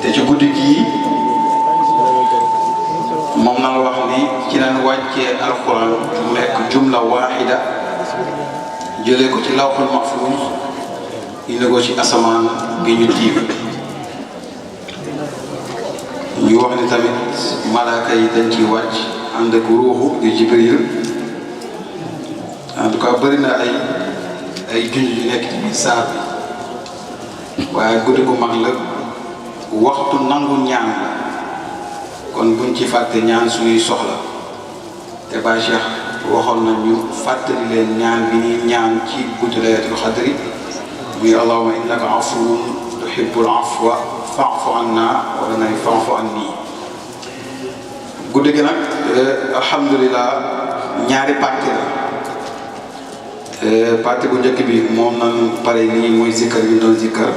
te ci guddi gii moom na wax ni ci lañ wàccee alquran mu nekk jumla waahida jëlee ko ci lawhul mahfuz indi ko ci asamaan gi ñu tiim ñu wax ni tamit malaaka yi dañ ciy wàcc ànd ak ruuxu di Jibril en tout cas bëri na ay junj yu nekk ci biir saar bi waaye guddi gu mag la waxtu nangu ñaan la kon buñ ci fàtte ñaan suñuy soxla te Baye Cheikh waxoon nañu fàttali leen ñaan bi ñuy ñaan ci guddi laylatul xadri muy allahumma innaka afuwwun tuhibbul afwa fa'fu anna wala nay fa'fu anni. guddi gi nag alhamdulilah ñaari parti la parti bu njëkk bi moom nan pare nii mooy zikkar yi doon zikkar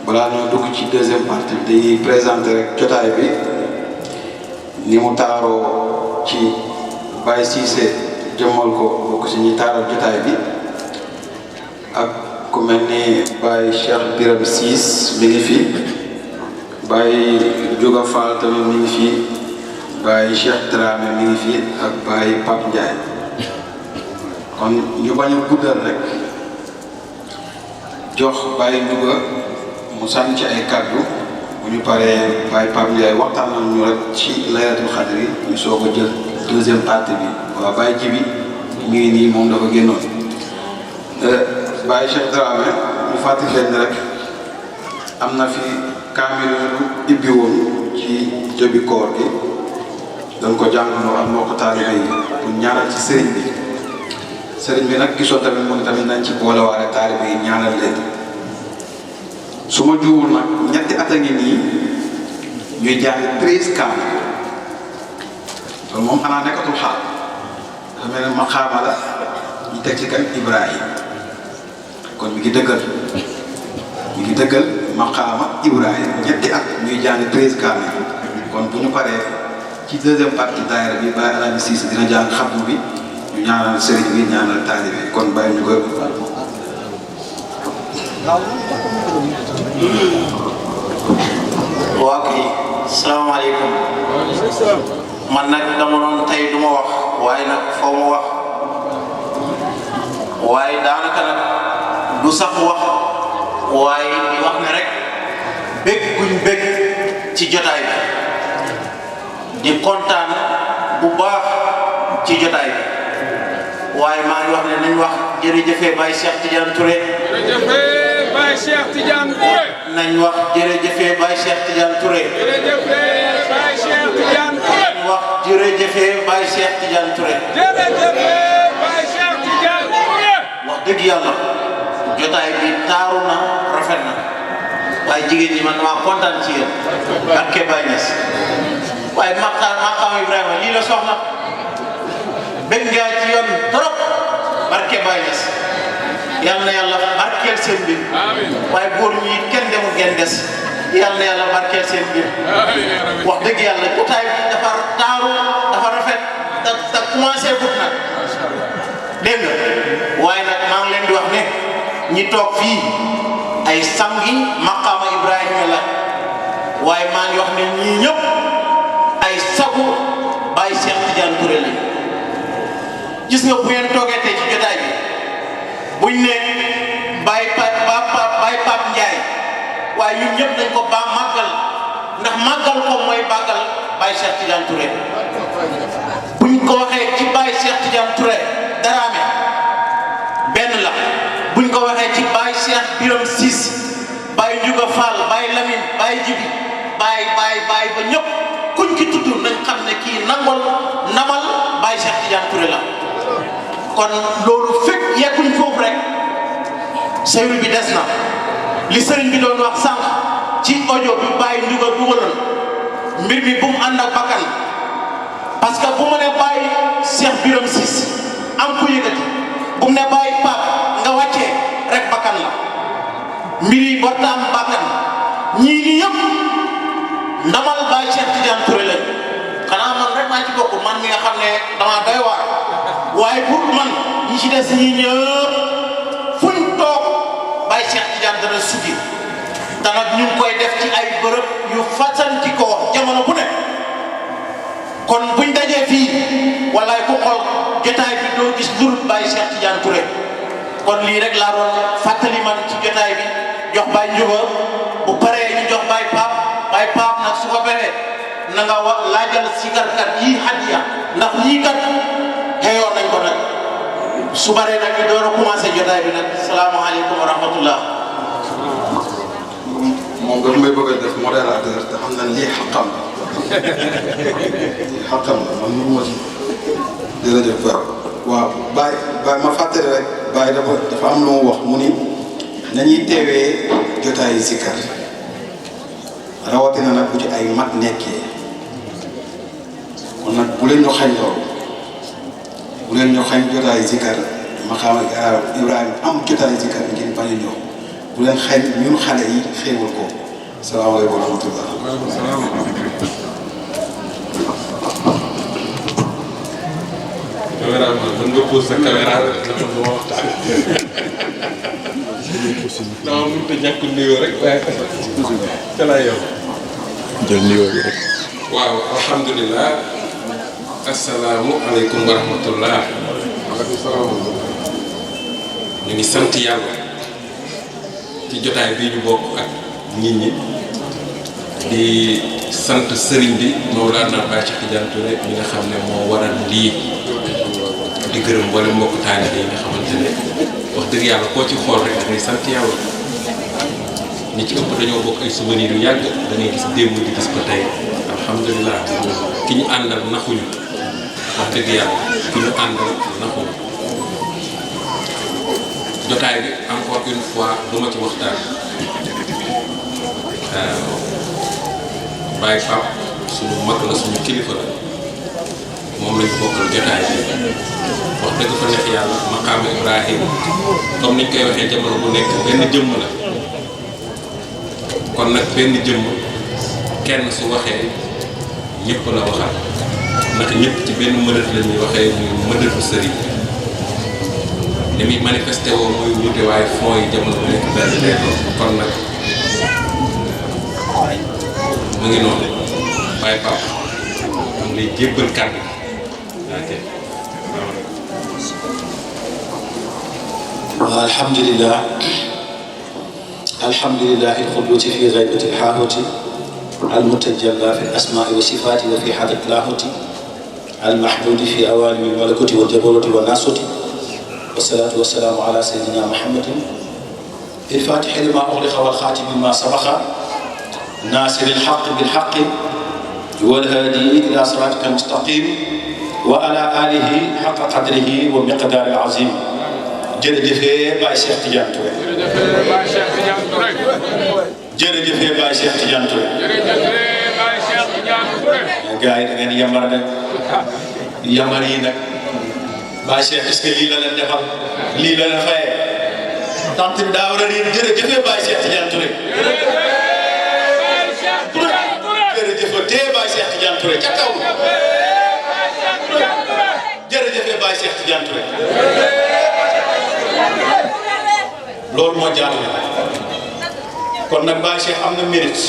balaa ñoo dugg ci deuxième partie bi dañuy présenter rek jotaay bi ni mu taaroo ci Baye Cissé jëmmal ko bokk si ñi taaral jotaay bi ak ku mel ni Baye Cheikh Biram Siis mi ngi fi Baye Juga Fall tamit mi ngi fi Baye Cheikh Dramé mi ngi fi ak Baye Pape Ndiaye kon ñu bañ a guddal rek jox Baye Juga mu sànni ci ay kàddu bu ñu paree Baye Pape Ndiaye waxtaanal ñu rek ci laylatul xadri ñu soog a jël deuxième partie bi waaw Baye Jibi mi ngi nii moom dafa génnoon Baye Cheikh Dramé ñu fàttali leen rek am na fi kaamil yu ibbi woon ci jëbi koor gi dañ ko jàngaloo ak mbokk taalibe yi pour ñaanal ci sëriñ bi nag gisoo tamit moom tamit nañ ci boolewaale taalibe yi ñaanal leen su ma juumul nag ñetti at a ngi nii ñuy jàng 13 kaamil loolu moom xanaa nekkatul xaal dafa mel ne maqaama la ñu teg ci kan Ibrahima kon mi ngi dëggal maqaama Ibrahima ñetti at ñuy jàng 13 kaamil kon bu ñu paree ci deuxième partie daayira bi Baye Alaaji Cissé dina jàng xabru bi ñu ñaanal sëriñ bi ñaanal taalibe kon bàyyi ñu ko. waa kay salaamaaleykum man nag dama doon tey du ma wax waaye nag foo ma wax waaye daanaka nag du sax wax waaye di wax ne rek bég guñ bég ci jotaay bi di kontaan bu baax ci jotaay bi waaye maa ngi wax ne nañ wax jërëjëfee Baye Cheikh Tidiane Touré. jërëjëfee Baye Cheikh Tidiane Touré. nañ wax jërëjëfee Baye Cheikh Tidiane Touré. jërëjëfee Baye Cheikh Tidiane Touré. nañ wax jërëjëfee Baye Cheikh Tidiane Touré. jërëjëfee Baye Cheikh Tidiane Touré. wax dëgg yàlla jotaay bi taaru na rafet na waaye jigéen ñi man maa kontaan ci yéen barke Baye Niass waaye Maqama Ibrahima lii la soxla bëgg ngaa ci yoon trop barke Baye Niass yal na yàlla barkeel seen mbir waaye góor ñi kenn demul ngeen des yal na yàlla barkeel seen mbir wax dëgg yàlla jotaay bi dafa taaru dafa rafet te commencé gut nag dégg nga waaye nag maa ngi leen di wax ne ñi toog fii ay sangi Maqama Ibrahima la waaye maa ngi wax ne ñii ñëpp ay sagu Baye Cheikh Tidiane Touré la gis nga bu ngeen toogee tey ci jotaay bi buñ ne Baye Pape Ndiaye waaye ñun ñëpp nañ ko ba màggal ndax màggal ko mooy màggal Baye Cheikh Tidiane Touré buñ ko waxee ci Baye Cheikh Tidiane Touré Dramé benn la buñ ko waxee ci Baye Cheikh Biram Siis Baye Juga Fall Baye Lamine Baye Jibi Baye ba ñëpp kuñ ki tudd nañ xam ne kii namal Baye Cheikh Tidiane Touré la kon loolu fekk yegguñ foofu rek sëriñ bi des na li sëriñ bi doon wax sànq ci audio bi Baye Juga dugaloon mbir mi bu mu ànd ak bakkan parce que bu mu ne Baye Cheikh Biram Siis am ko yëkkati bu mu ne Baye Pape nga wàccee rek bakkan la mbir yi warta am bakkan ñii ni yëpp ndamal Baye Cheikh Tidiane Touré lañ xanaa man rek maa ci bokk man mi nga xam ne dama doy waar waaye pour man ñi ci des ñii ñëpp fuñ toog Baye Cheikh Tidiane dana sugi te nag ñu ngi koy def ci ay bërëb yu fasanti ko jamono bu ne kon buñ dajee fii wallaay ku xool jotaay bi doo gis lu dul Baye Cheikh Tidiane Touré kon lii rek laa doon fàttali man ci jotaay bi jox Baye Njuba bu paree ñu jox Baye Pape nag su ko defee na nga wax laajal sikarkat yii hadiya ndax ñii kat xeyoon nañ ko nag su baree nag ñu door a commencé jotaay bi nag salaamaaleykum wa rahmatullah. moom dafa may bëgg a def modérateur te xam na lii xam-xam la lii xam-xam la man mënu ma ci jërëjëf waaw Baye ma fàttali rek Baye dafa am lu mu wax mu ni nañuy teewee jotaayu zikar rawatina nag bu ci ay mag nekkee kon nag bu leen ñu xañ loolu bu leen ñu xañ jotaayu zikar Maqama Ibrahima am jotaayu zikar ngeen bañ a ñëw bu leen xañ ñun xale yi xéewal ko salaamaaleykum wa rahmatullah. caméra man mën nga pose sa caméra rek la ma waxtaan. non mënut a ñàkk nuyoo rek waaye ca laa yow. jël nuyoo bi rek. waaw alhamdulilah. asalaamualeykum wa rahmatullah. waaleykum salaam. ñu ngi sant yàlla ci jotaay bii ñu bokk ak nit ñi di sant sëriñ bi Maolana Baye Cheikh Tidiane Touré ñi nga xam ne moo waral lii di gërëm wala mbokk taalibe yi nga xamante ne wax dëgg yàlla koo ci xool rek da ngay sant yàlla ñi ci ëpp dañoo bokk ay souvenirs yu yàgg da ngay gis démb di gis ko tey alhamdulilah ki ñu àndal naxuñu wax dëgg yàlla ki ñu àndal naxuñu jotaay bi encore une fois duma ci waxtaan Baye Pape suñu mag la suñu kilifa la moom lañu bokkal jotaay bi wax dëgg fa neex yàlla Maqama Ibrahima comme niñ koy waxee jamono bu nekk benn jëmm la kon nag benn jëmm kenn su waxee ñëpp la waxal ndax ñëpp ci benn mëdët la ñuy waxee muy mëdëtu sëriñ li muy manifesté woo muy wuute waaye fond yi jamono bu nekk benn lay doon kon nag mu ngi noonu Baye Pape am lay jébbal kàddu gi alhamdulillah alhamdulillah القدوة في غيبة الحاهوت المتجلى في الأسماء والصفات وفي حضرة اللاهوت المحمود في أوالم الملكوت والجبروت والناسوت والصلاة والسلام على سيدنا محمد الفاتح لما أغلق والخاتم لما سبق ناصر الحق بالحق والهادي إلى صراطك المستقيم وعلى آله حق قدره ومقدار العظيم jërëjëf Baye Cheikh Tidiane Touré. jërëjëf Baye Cheikh Tidiane Touré. jërëjëf Baye Cheikh Tidiane Touré. jërëjëf Baye Cheikh Tidiane Touré. gars yi da ngeen yambar nag yambar yi nag Baye Cheikh est-ce que lii la leen defal lii la leen fayee tant bi daa war a riir jërëjëf Baye Cheikh Tidiane Touré. jërëjëf Baye Cheikh Tidiane Touré ca kaw. jërëjëf Baye Cheikh Tidiane Touré. loolu moo jaatu kon nag Baye Cheikh am na mérite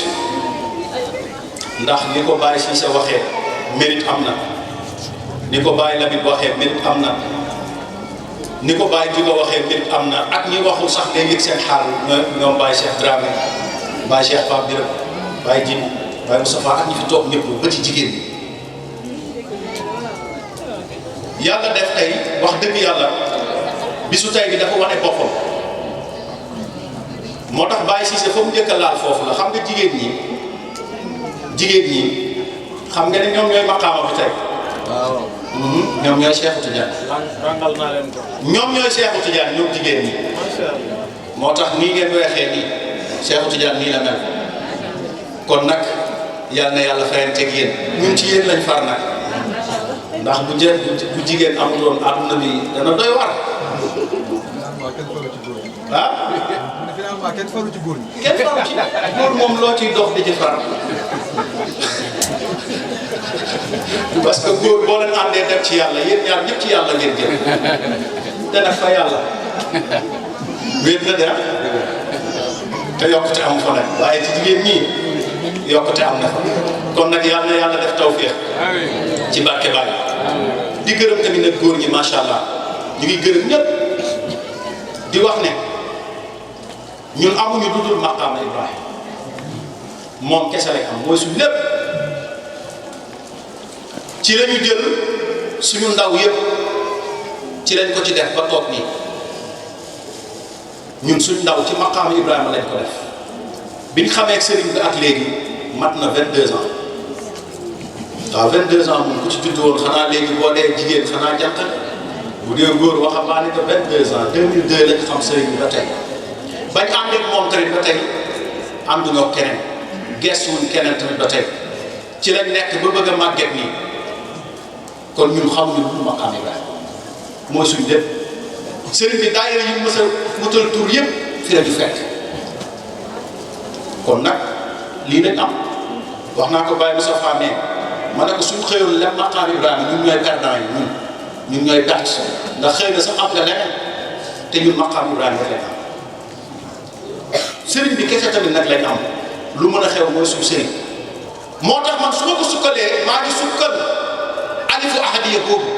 ndax ni ko Baye Cissé waxee mérite am na ni ko Baye Lamine waxee mérite am na ni ko Baye Djigo waxee mérite am na ak ñi waxul sax day yëg seen xaal ñoom Baye Cheikh Dramé Baye Cheikh Pape Birame Baye Djim Baye Moustapha ak ñi fi toog ñëpp ba ci jigéen ñi yàlla def tey wax dëgg yàlla bisu tey bi dafa wane boppam moo tax Baye Cissé fa mu njëkk a laal foofu la xam nga jigéen ñi xam nga ne ñoom ñooy maqaama bi tey. waaw. ñoom ñooy Cheikh Tidiane. rangal naa leen ko. ñoom ñooy Cheikh Tidiane ñoom jigéen ñi. macha allah. moo tax nii ngeen weexee nii Cheikh Tidiane nii la mel kon nag yal na yàlla fayanteeg yéen ñun ci yéen lañ far nag ndax bu jigéen amuloon àdduna bi dana doy war. ah. finalement kenn faru ci góor ñi. kenn faru ci góor moom loo ciy dox di ci far parce que góor boo leen àndee dem ci yàlla yéen ñaar ñëpp ci yàlla ngeen jëm te nag fa yàlla wéet na de te yokkute am fa nag waaye ci jigéen ñi yokkute am na fa kon nag yàlla na yàlla def tawfeex ci barke Baye di gërëm tamit nag góor ñi macha allah ñu ngi gërëm ñëpp di wax ne ñun amuñu dudul Maqama Ibrahima moom kese rek am mooy suñu lépp ci la ñu jël suñu ndaw yëpp ci lañ ko ci def ba toog nii ñun suñu ndaw ci Maqama Ibrahima lañ ko def biñ xamee ak sëriñ bi ak léegi mat na 22 ans waaw 22 ans moom ku ci judd woon xanaa léegi boo dee jigéen xanaa jant bu dee góor waxambaane que 22 ans 2002 lañ xam sëriñ bi ba tey bañ ànd ak moom tamit ba tey ànduñoo keneen gestuwuñ keneen tamit ba tey ci lañ nekk ba bëgg a màgget nii kon ñun xamuñu lu Maqama Ibrahima mooy suñ lépp sëriñ bi daayira yu mës a wutal tur yëpp fi la ñu fekk kon nag lii lañ am wax naa ko Baye Moussa Fane ma ne ko suñ xëyoon lem Maqama Ibrahima ñun ñooy perdant yi ñun ñooy perte ndax xëy na sax am nga leneen te ñun Maqama Ibrahima lañ am sëriñ bi kese tamit nag lañ am lu mën a xew mooy suñu sëriñ moo tax man su ma ko sukkalee maa ngi sukkal alifu ahadiya boobu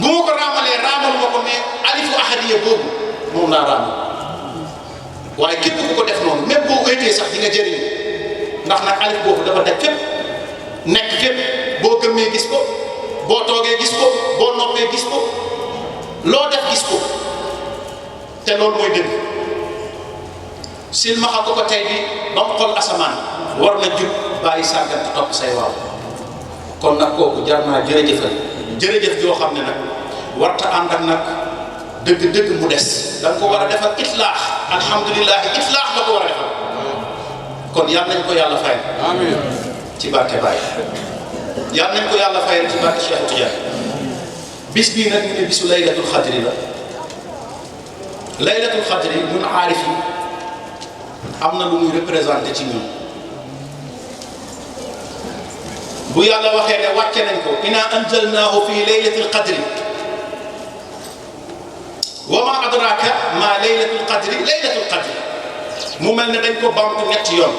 bu ma ko raamalee raamal ma ko mais alifu ahadiya boobu moom laa raamal waaye képp ku ko def noonu même boo wéetee sax di nga jëriñ ndax nag alif boobu dafa def fépp nekk fépp boo gëmmee gis ko boo toogee gis ko boo noppee gis ko loo def gis ko te loolu mooy dëgg silmaxa ko ko tey bi ba mu xool asamaan war na jub bàyyi sàggan te topp say waaw kon nag kooku jar naa jërëjëfal jërëjëf joo xam ne nag warta ànd ak nag dëgg-dëgg mu des da nga ko war a defal itlaax alhamdulilah itlaax la ko war a defal kon yal nañ ko yàlla fayal amiin ci barke Baye yal nañ ko yàlla fayal ci barke Cheikh Tidiane bis bii nag ñu ne bisu laylatul xadri la laylatul xadri ñun aarif yi am na lu muy représenté ci ñun bu yàlla waxee ne wàcce nañ ko inna anzalnaahu fi laylatil qadri wa ma adraka ma laylatul qadri laylatul qadri mu mel ne dañ ko bamtu ñetti yoon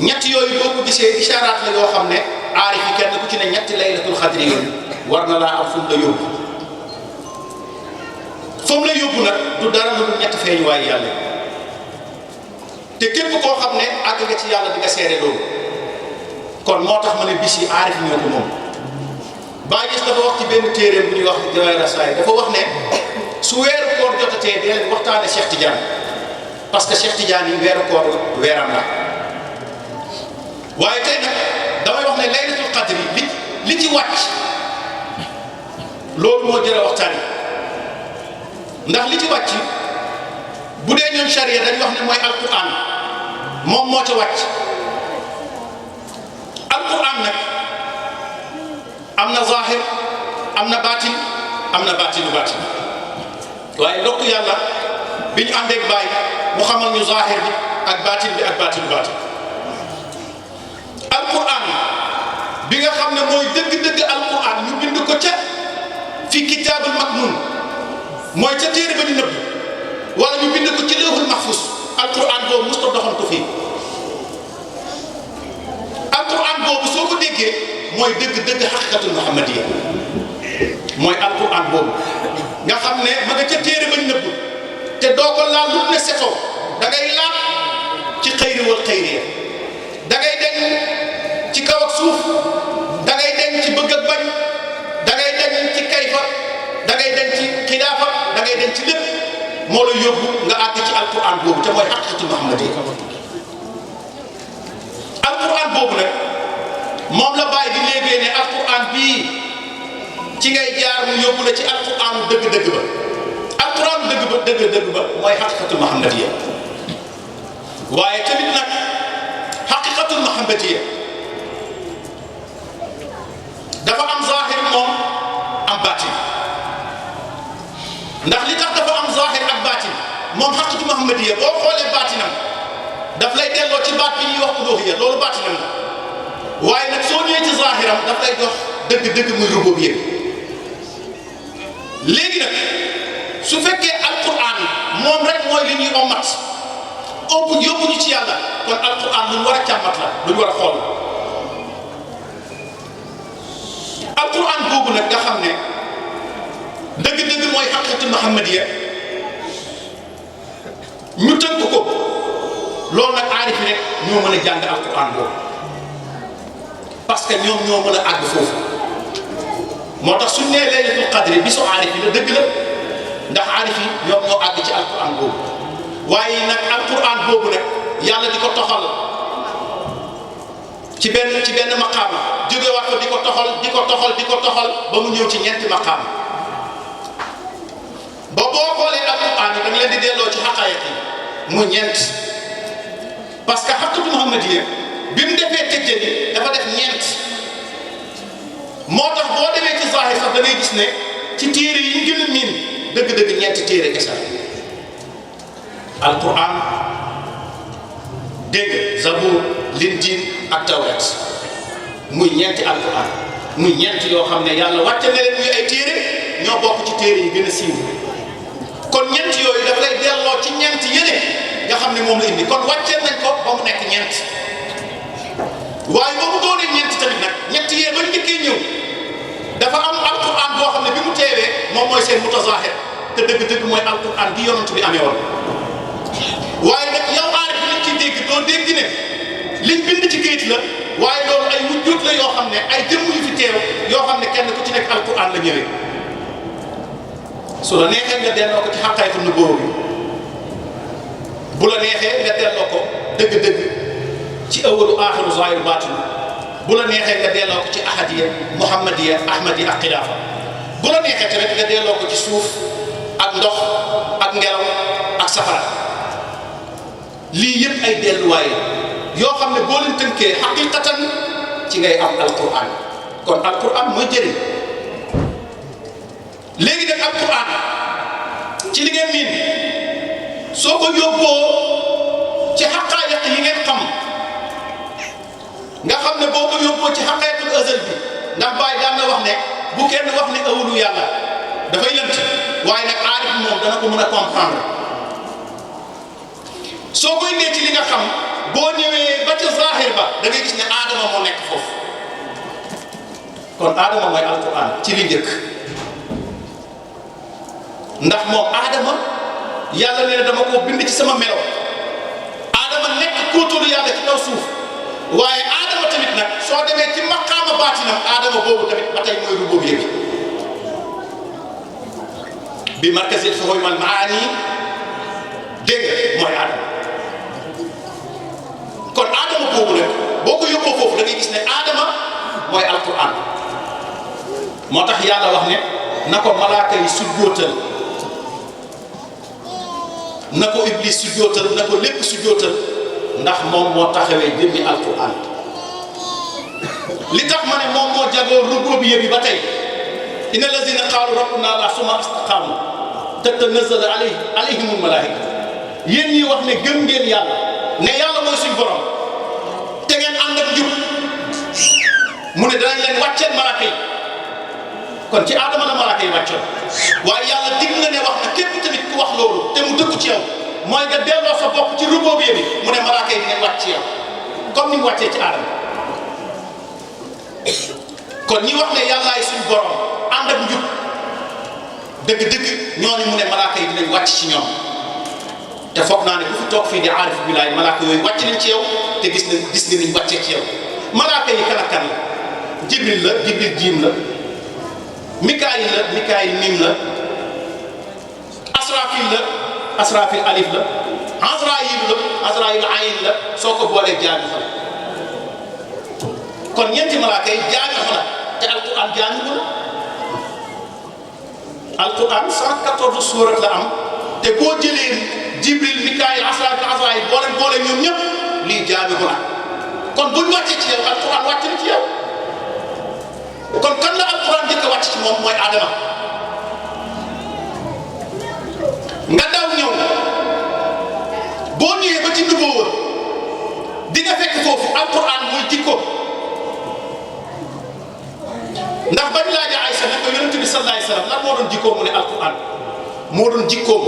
ñetti yooyu boo ko gisee ishaaraat la yoo xam ne aarif yi kenn ku ci ne ñetti laylatul qadri yooyu war na laa am fu mu la yóbbu fa mu la yóbbu nag du dara lu dul ñetti feeñ waaye yàlla te képp koo xam ne àgg nga ci yàlla di nga seere loolu kon moo tax ma ne bis yi aarif ñoo ko moom Baye dafa wax ci benn téeréem bu ñuy wax Jawahir Rasaay dafa wax ne su weeru koor jotatee dee leen waxtaane Cheikh Tidiane parce que Cheikh Tidiane yi weeru koor weeram la waaye tey nag damay wax ne laylatul qadri li ci wàcc loolu moo jëra waxtaan ndax li ci wàcc bu dee ñoom charia dañ wax ne mooy alquran moom moo ca wàcc alquran nag am na zahir am na baatin am na baatinu baatin waaye ndokk yàlla bi ñu àndeeg Baye mu xamal ñu zahir bi ak baatin bi ak baatinu baatin alquran bi nga xam ne mooy dëgg-dëgg alquran ñu bind ko ca fi kitaabul maknun mooy ca téere ba ñu nëbb wala ñu bind ko ci lawhul mahfuz alquran boobu mosut a doxantu fii alquran boobu soo ko déggee mooy dëgg-dëgg xaqiqatul muhammadiya mooy alquran boobu nga xam ne ma nga ca téere bañ nëbb te doo ko laal lu ne setoo da ngay laal ci xëyri wal xëyriya da ngay deñ ci kaw ak suuf da ngay deñ ci bëgg ak bañ da ngay deñ ci kayfa da ngay deñ ci xilaafa da ngay deñ ci lépp moo la yóbbu nga àgg ci alquran boobu te mooy xaqiqatul muhammadiya alquran boobu nag moom la Baye di léegee ne alquran bii ci ngay jaar mu yóbbu la ci alquran dëgg-dëgg ba alquran dëgg ba mooy xaqiqatul muhammadiya waaye tamit nag xaqiqatul muhammadiya dafa am zahir moom am baatin ndax li tax dafa am zahir ak baatin moom xaqiqatul muhammadiya boo xoolee baatinam daf lay delloo ci baat bi ñuy wax uluhiyya loolu baatinam la waaye nag soo ñëwee ci zahiram daf lay jox dëgg-dëgg muy rububiyya léegi nag su fekkee alquran moom rek mooy li ñuy ommat ëpp yóbbu ñu ci yàlla kon alquran lu ñu war a càmmat la lu ñu war a xool alquran boobu nag nga xam ne dëgg-dëgg mooy xaqiqatu muhammadiya ñu tënk ko loolu nag aarif rek ñoo mën a jàng alquran boobu parce que ñoom ñoo mën a àgg foofu moo tax suñ nee laylatul qadri bisu aarif yi la dëgg la ndax aarif yi ñoom ñoo àgg ci alquran boobu waaye nag alquran boobu nag yàlla di ko toxal ci benn maqaama jógewaat ko di ko toxal ba mu ñëw ci ñeenti maqaama ba boo xoolee alquran yi da nga leen di delloo ci xaqaayiq yi mu ñeent parce que xaqatu muhammadiya bi mu defee tëjjani dafa def ñeent moo tax boo demee ci zahir sax da ngay gis ne ci téere yi ñu gën a miin dëgg-dëgg ñeenti téere kese alquran dégg nga zabur linjiil ak tawret muy ñeenti alquran muy ñeent yoo xam ne yàlla wàcce na leen muy ay téere ñoo bokk ci téere yi gën a siiw kon ñeent yooyu daf lay delloo ci ñeent yële nga xam ne moom la indi kon wàccee nañ ko ba mu nekk ñeent waaye ba mu doonee ñeent tamit nag ñett yee ba njëkkee ñëw dafa am alquran boo xam ne bi mu teewee moom mooy seen mutazahir te dëgg-dëgg mooy alquran bi yonent bi amee woon waaye nag yow aarif bi nit ci dégg doo dégg ne liñ bind ci géej la waaye loolu ay wujjuut la yoo xam ne ay jëmm yu fi teew yoo xam ne kenn ku ci nekk alquran la ñëwee su la neexee nga delloo ko ci xaqaayatu nubuwwa bi bu la neexee nga delloo ko dëgg-dëgg ci awalu aaxiru zaahiru baatinu bu la neexee nga delloo ko ci ahadiya muhammadiya ahmadiya ak xilaafa bu la neexee tamit nga delloo ko ci suuf ak ndox ak ngelaw ak safara lii yëpp ay delluwaay yoo xam ne boo leen tënkee xaqiqatan ci ngay am alquran kon alquran mooy jëriñ léegi nag alquran ci li ngeen miin soo ko yóbboo ci xaqaayiq yi ngeen xam nga xam ne boo ko yóbboo ci xaqaayiqul azal bi ndax Baye daan na wax ne bu kenn wax ne awalu yàlla dafay lënt waaye nag aarif moom dana ko mën a comprendre soo koy nee ci li nga xam boo ñëwee ba ca zahir ba da ngay gis ne aadama moo nekk foofu kon aadama mooy alquran ci li njëkk ndax moom aadama yàlla nee na dama koo bind ci sama melo aadama nekk kóotóolu yàlla ci kaw suuf waaye aadama tamit nag soo demee ci maqaama baatinam aadama boobu tamit ba tey mooy ruboobu yëpp bi markazil fuhum al maani dégg nga mooy aadama kon aadama boobu nag boo ko yóbboo foofu da ngay gis ne aadama mooy alquran moo tax yàlla wax ne na ko malaaka yi sujjóotal na ko iblis sujjóotal na ko lépp sujjóotal ndax moom moo taxawee jëmmi alquran li tax ma ne moom moo jagoo rububiyya bi ba tey inna allazina qaalu rabbuna allah summa istaqaamu tatanazzalu alayhimul malaa'ika yéen ñi wax ne gëm ngeen yàlla ne yàlla mooy suñ borom te ngeen ànd ak njub mu ne danañ leen wàcceel malaaka yi kon ci aadama la malaaka yi wàccoon waaye yàlla dig na ne wax na képp tamit ku wax loolu te mu dëkku ci yow mooy nga delloo sa bopp ci rububiyya bi mu ne malaaka yi dinañ wàcc ci yow comme ni mu wàccee ci aadama kon ñi wax ne yàllaay suñ borom ànd ak njub dëgg-dëgg ñooñu mu ne malaaka yi dinañ wàcc ci ñoom te foog naa ne ku fi toog fii di aarif billaay malaaka yooyu wàcc nañ ci yow te gis nga niñ wàccee ci yow malaaka yi kan ak kan la jibril la jibril jiim la mikaayil la mikaayil miim la asrafil la asrafil alif la azraayil la azraayil ayin la soo ko boolee jaami fa kon ñeenti malaaka yi jaami fa la te alquran jaami ko la alquran 114 surat la am te boo jëlee jibril mikaayil asrafil azraayil boole ñoom ñëpp lii jaami ko la kon buñ wàccee ci yow alquran wàcc na ci yow kon kan la alquran njëkk a wàcc ci moom mooy Adama nga daw ñëw boo ñëwee ba ci nubuwwa di nga fekk foofu alquran mooy jikko ndax bañ laaja Aysa ne ko yonent bi sallallahu alayhi wasallam lan moo doon jikkoom mu ne alquran moo doon jikkoom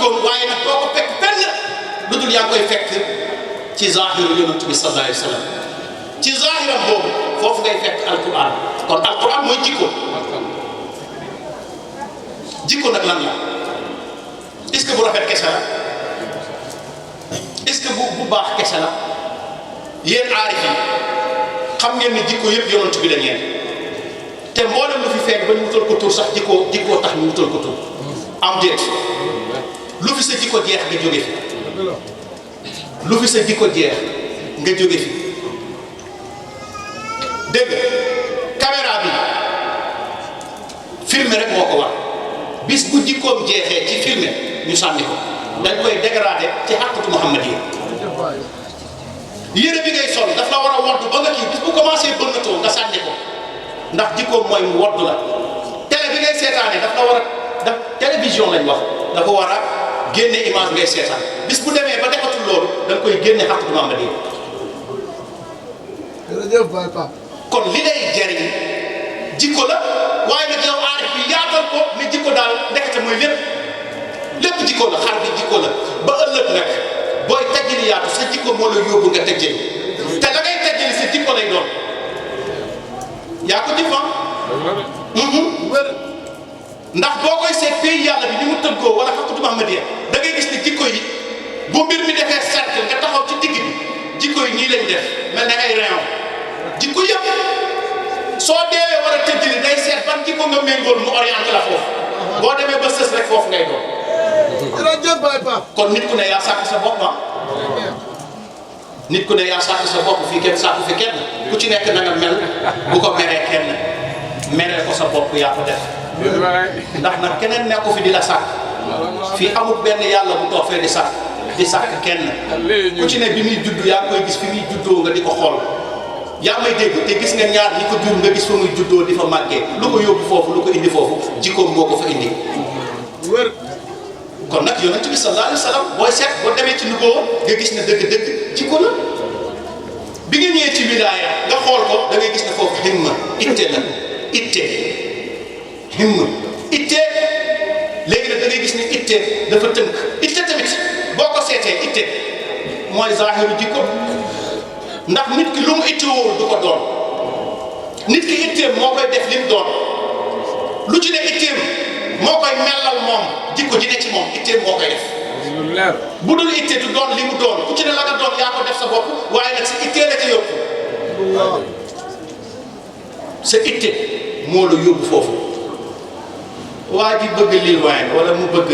jikkoom waaye nag doo ko fekk fenn lu dul yaa ngi koy fekk ci zahiru yonent bi sallallahu alayhi wa sallam ci zahiram boobu foofu ngay fekk alquran kon alquran mooy jikko jikko nag lan la est-ce que bu rafet kese la est-ce que bu baax kese la yéen aarif yi xam ngeen ni jikko yëpp yonent bi la ñeen te mboolem lu fi feeñ ba ñu wutal ko tur sax jikkoo tax ñu wutal ko tur am déet lu fi sa jikko jeex nga jóge fi lu fi sa jikko jeex nga jóge fi dégg caméra bi filmer rek moo ko war bis bu jikkoom jeexee ci filmer ñu sànni ko dañ koy dégradé ci xàqatu Muhammad yi yére bi ngay sol daf la war a wodd ba nga kii bis bu commencé bënnatoo nga sànni ko ndax jikkoom mooy mu wodd la télé bi ngay seetaanee daf la war a daf télévision lañ wax dafa war a génne image ngay seetaan bis bu demee ba defatul loolu da nga koy génne xàqatu Muhammad yi kon li lay jariñ jikko la waaye nag yow aarif bi yaatal ko ni jikko daal ndekete mooy lépp jikko la xar bi jikko la ba ëllëg nag booy tajjili yaatu sa jikko moo la yóbbu nga tajjili te la ngay tajjili sa jikko lay doon yaa ko jëfam ndax boo koy seet pays yàlla bi ni mu tëggoo wala xaqatu Muhammadiya da ngay gis ne jikko yi bu mbir mi defee cercle nga taxaw ci digg bi jikko yi nii lañ def mel ne ay rayon jikko yëpp soo deewee war a tëjjili day seet ban jikko nga méngool mu orienté la foofu boo demee ba sës rek foofu ngay doon kon nit ku ne yaa sàkk sa bopp nit ku ne yaa sàkk sa bopp fii kenn sàkku fi kenn ku ci nekk na nga mel bu ko meree kenn meree ko sa bopp yaa ko def ndax nag keneen nekku fi di la sàkk fii amul benn yàlla bu toog fee di sàkk kenn ku ci ne bi muy judd yaa koy gis fi muy juddoo nga di ko xool yaa may dégg te gis nga ñaar ñi ko jur nga gis fa muy juddoo di fa màggee lu ko yóbbu foofu lu ko indi foofu jikkoom moo ko fa indi kon nag yonent bi sallallahu alayhi wa sallam booy seet boo demee ci nuboo nga gis ne dëgg-dëgg jikko la bi nga ñëwee ci wilaaya nga xool ko da ngay gis ne foofu himma itte la itte himma itte léegi nag da ngay gis ne itte dafa tënk itte tamit boo ko seetee itte mooy zaahiru jikko ndax nit ki lu mu ittewoo du ko doon nit ki itteem moo koy def lim doon lu ci ne itteem moo koy mellal moom jikko ji ne ci moom itteem moo koy def bu dul itte du doon li mu doon ku ci ne la nga doon yaa ko def sa bopp waaye nag sa ittee la ca yóbbu sa itte moo la yóbbu foofu waa ji bëgg Lil Wayne wala mu bëgg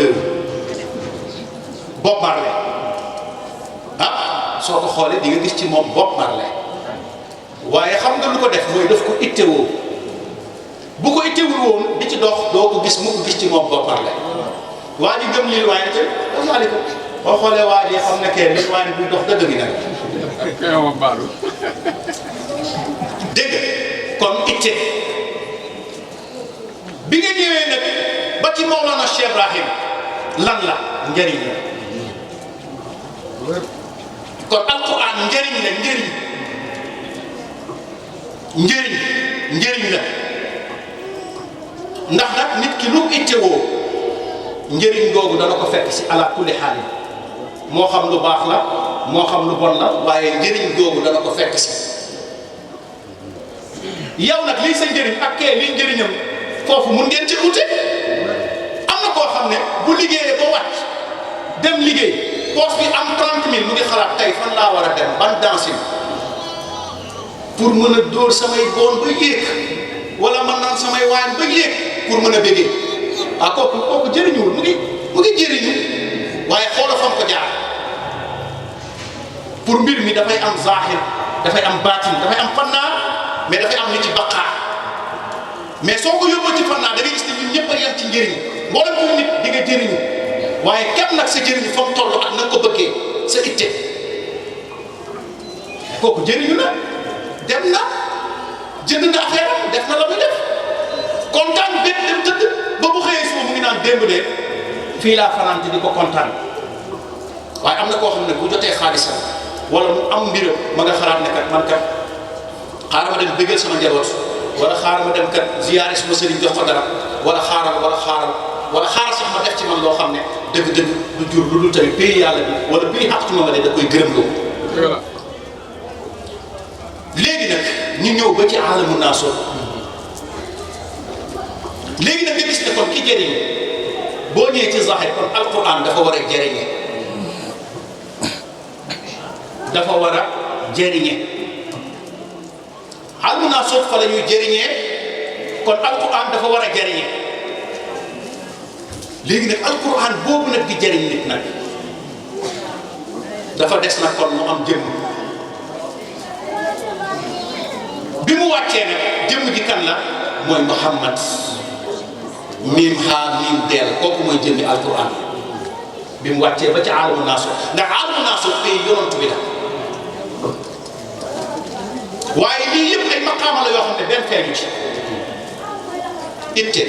Bob Marley soo ko xoolee di nga gis ci moom Bob Marley waaye xam nga lu ko def mooy daf ko ittewoo bu ko ittewul woon di ci dox doo ko gis mu ko gis ci moom Bob Marley waa ji gëm Lil Wayne te dafaali ko boo xoolee waa ji xam ne kenn Lil Wayne buy dox dëgg gi nag dégg kon itte bi nga ñëwee nag ba ci Maolana Cheikh Ibrahim lan la njëriñ la kon alquran njëriñ la njëriñ la ndax nag nit ki lu ittewoo njëriñ googu dana ko fekk si ala kulli xaal moo xam lu baax la moo xam lu bon la waaye njëriñ googu dana ko fekk si yow nag lii sa njëriñ ak kee lii njëriñam foofu mun ngeen ci ute am na koo xam ne bu liggéeyee ba wàcc dem liggéey poche bi am 30 000 mu ngi xalaat tey fan laa war a dem ban dansin pour mën a dóor samay boon ba yéeg wala mën naan samay waañ ba yéeg pour mën a bégee kooku jëriñuwul mu ngi jëriñu waaye xoola fam ko jaar pour mbir mi dafay am zahir dafay am baatin dafay am fannaa mais dafay am li ci baqaa mais soo ko yóbboo ci fannaa da ngay gis ne ñun ñëpp a yem ci njëriñ mboolem ko nit di nga jëriñu waaye képp nag sa jëriñu fa mu toll ak na ko bëggee sa itte kooku jëriñu na dem na jënd na affaire am def na la muy def kontaan bépp dem tëdd ba bu xëyee suba mu ngi naan démb de fii laa fanaan di ko kontaan waaye am na koo xam ne bu jotee xaalisam wala mu am mbiram ma nga xalaat ne kat man kat xaaral ma dem bëggal sama njaboot wala xaaral ma dem kat ziyaare suma sëriñ jox ko dara wala xaaral wala xaaral sax ma def ci man loo xam ne dëgg-dëgg du jur lu dul tamit pays yàlla bi wala pays xaq ci moom da koy gërëm loo. léegi nag ñu ñëw ba ci alamu naasoo léegi nag nga gis ne kon ki jëriñ boo ñëwee ci zahir kon alquran dafa war a jëriñe dafa war a jëriñe alamu naasoo fa la ñuy jëriñee kon alquran dafa war a jëriñe léegi nag alquran boobu nag di jëriñ nit nag dafa des nag kon mu am jëmm bi mu wàccee nag jëmm ji kan la mooy Muhammad miim xaar miim deel kooku mooy jëmmi alquran bi mu wàccee ba ci alamu naasu ndax alamu naasu pays yonent bi la waaye lii yëpp ay maqaama la yoo xam ne benn feeñu ci itte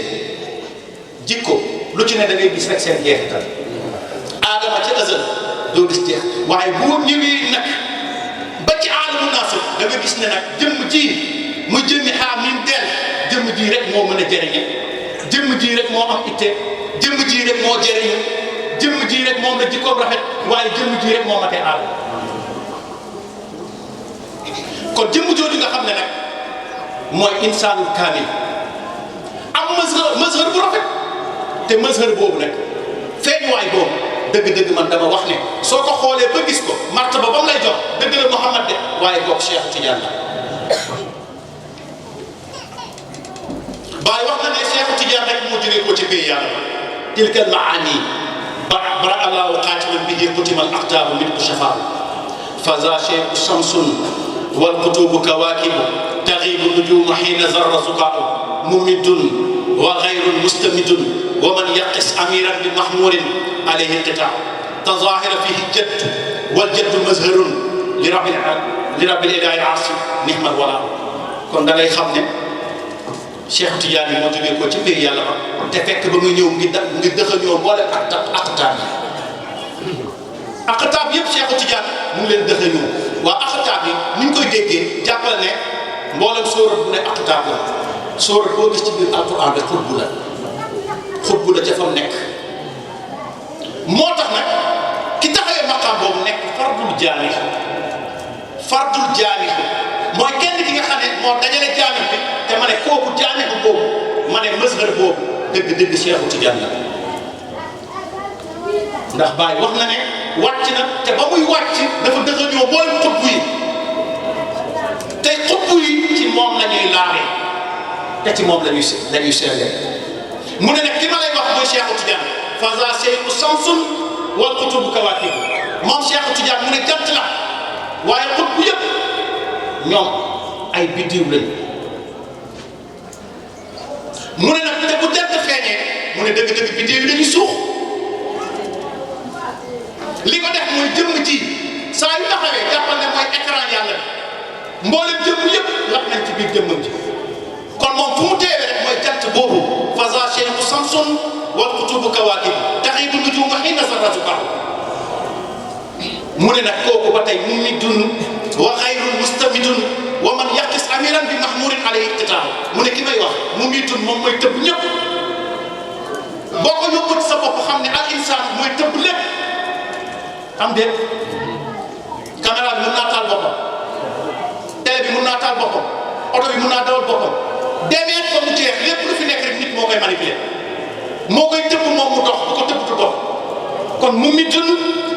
jikko lu ci ne da ngay gis rek seen jeexital aadama ca azal doo gis jeex waaye boo ñëwee nag ba ci alamu naasu da nga gis ne nag jëmm ji mu jëmmi xaar miim deel jëmm ji rek moo mën a jëriñe jëmm ji rek moo am itte jëmm ji rek moo jëriñu jëmm ji rek moom la jikkoom rafet waaye jëmm ji rek moo matee aal kon jëmm jooju nga xam ne nag mooy insaanul kaamil am mazhar bu rafet te mazhar boobu nag feeñuwaay boobu dëgg-dëgg man dama wax ne soo ko xoolee ba gis ko martaba ba mu lay jox dëgg la Muhammad de waaye kooku Cheikh Tidiane la Baye wax na ne Cheikh Tidiane rek moo jógee ko ci pays yàlla tilkal maani bara allahu qaatilan bihi qutima al aqtaabu min shafaa faza cheikh shamsun wal qutubu kawaakibu taxibu nujumu xiina zarra zuqaau mumidun wa gayrun mustamidun wa man yaqis amiran bi mahmurin alayhi qitaa tazahira fihi jadd wal jadd mazharun li rabbil ilaahi arsi nihmal walaa kon da ngay xam ne Cheikh Tidiane moo jógee ko ci pays yàlla ba te fekk ba muy ñëw ngi dëxañoo boole aqtaab yi aqtaab yëpp Cheikh Tidiane mu ngi leen dëxañoo waa aqtaab yi ni ñu koy déggee jàppal ne mboolem sóorat bu ne aqtaab la sóorat boo gis ci biir alquran rek xutbu la ca fa mu nekk moo tax nag ki taxawee maqaam boobu nekk fardul jaami mooy kenn ki nga xam ne moo dajale jaami bi te ma ne kooku jaami bu boobu ma ne mazhar boobu dëgg Cheikh Tidiane la ndax Baye wax na ne wàcc na te ba muy wàcc dafa dëgëñoo boole xutbu yi te xutbu yi ci moom la ñuy laabee te ci moom la ñuy seetlee mu ne nag ki ma lay wax mooy Cheikh Tidiane faza cheikhu samsun wal qutubu kawaakib moom Cheikh Tidiane mu ne jant la waaye xutbu yëpp ñoom ay biddiw lañu mu ne nag te bu jant feeñee mu ne dëgg biddiw yi dañuy suux li ko def mooy jëmm ji saa yu taxawee jàppal ne mooy écran yàlla bi mboolem jëmm yëpp lap nañ ci biir jëmmam ji kon moom fu mu teewee rek mooy jant boobu faza cheikhu samsun wal qutubu kawaakib taxiibu nujuumu xiina zarra zuqaau mu ne nag kooku ba tey mumidun wa xayrun mustamidun wa man yaqis amiran bi mahmurin alayhi iqtitaa mu ne ki may wax mumidun moom mooy tëbb ñëpp boo ko yóbbu ci sa bopp xam ne al insaan mooy tëbb lépp am déet caméra bi mën naa taal boppam télé bi mën naa taal boppam oto bi mën naa dawal boppam demee ko mu jeex lépp lu fi nekk rek nit moo koy manipuler moo koy tëbb moom mu dox bu ko tëbb du dox kon mumidun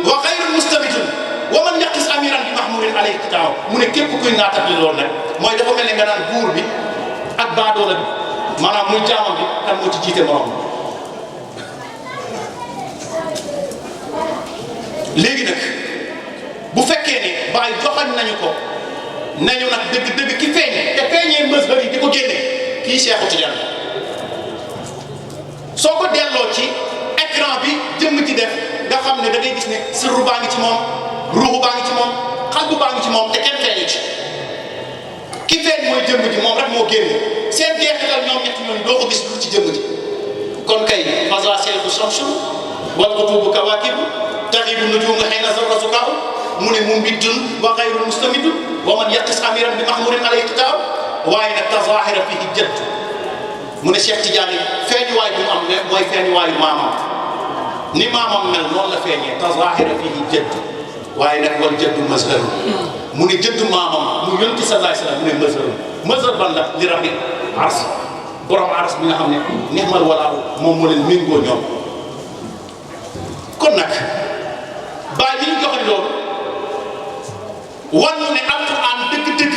wa xayrun mustamidun wa man yaqis amiran bi mahmurin alayhi iqtitaa mu ne képp kuy naatat li loolu nag mooy dafa mel ne nga naan buur bi ak baadoola bi maanaam muy jaamam bi kan moo ci jiite morom léegi nag bu fekkee ne Baye joxañ nañu ko nañu nag dëgg ki feeñ te feeñee mazhar yi di ko génne kii Cheikh Tidiane soo ko delloo ci écran bi jëmm ci def nga xam ne da ngay gis ne sirru baa ngi ci moom ruuxu baa ngi ci moom xalbu baa ngi ci moom te kenn feeñu ci ki feeñ mooy jëmm ji moom rek moo génne seen jeexital ñoom ñett ñooñu doo ko gis lu ci jëmm ji kon kay faza cheikhu shamsun wal qutubu kawaakib taxiibu nujuumu xiina zarra zuqaau mu ne mumbidun wa xayrun mustamidun wa man yaqis amiran bi mahmurin alayhi iqtitaa waaye nag tazahira fihi jadd mu ne Cheikh Tidiane feeñuwaay bu mu am ne mooy feeñuwaayu maamam ni maamam mel noonu la feeñee tazahira fihi jëdd waaye nag wal jëddu mazhar mu ne jëddu maamam mu yonti sallallahu alayhi wasallam mu ne mazhar ban la li rabbi ars borom ars bi nga xam ne nixmal walaaw moom moo leen méngoo ñoom kon nag Baye li ñu joxe loolu wan ne alquran dëgg-dëgg